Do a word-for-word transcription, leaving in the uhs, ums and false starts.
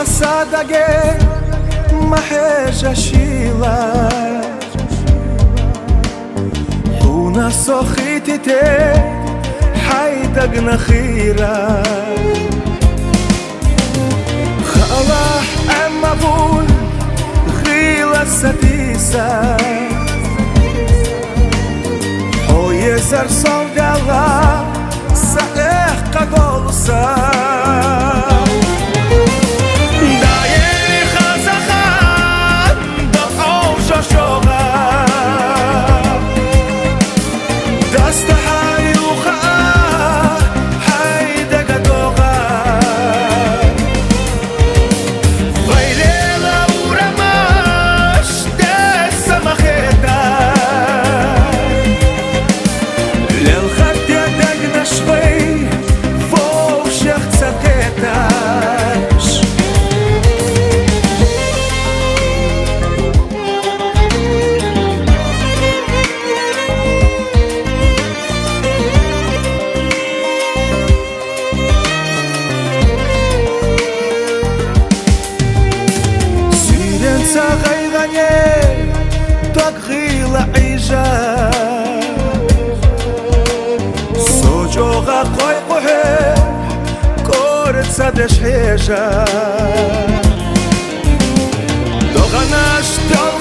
Садаге ма хьежа шила, хьуна сохитите хьайдаг нахира. Халахь амма вун гъила сатиса, хьо езар савдала саэхъа голуса. Даели хазахан да овжа шога, даста хьаюха хьайдага дога. Вайлела урамаш деса махета, лелхатте дагнаш вай вовшех цатеташ. Сирен ца гъайгъане тагъила гъижа, сочогъа къой къухӀе кӀор цадеш хьежа. Догъанаш дал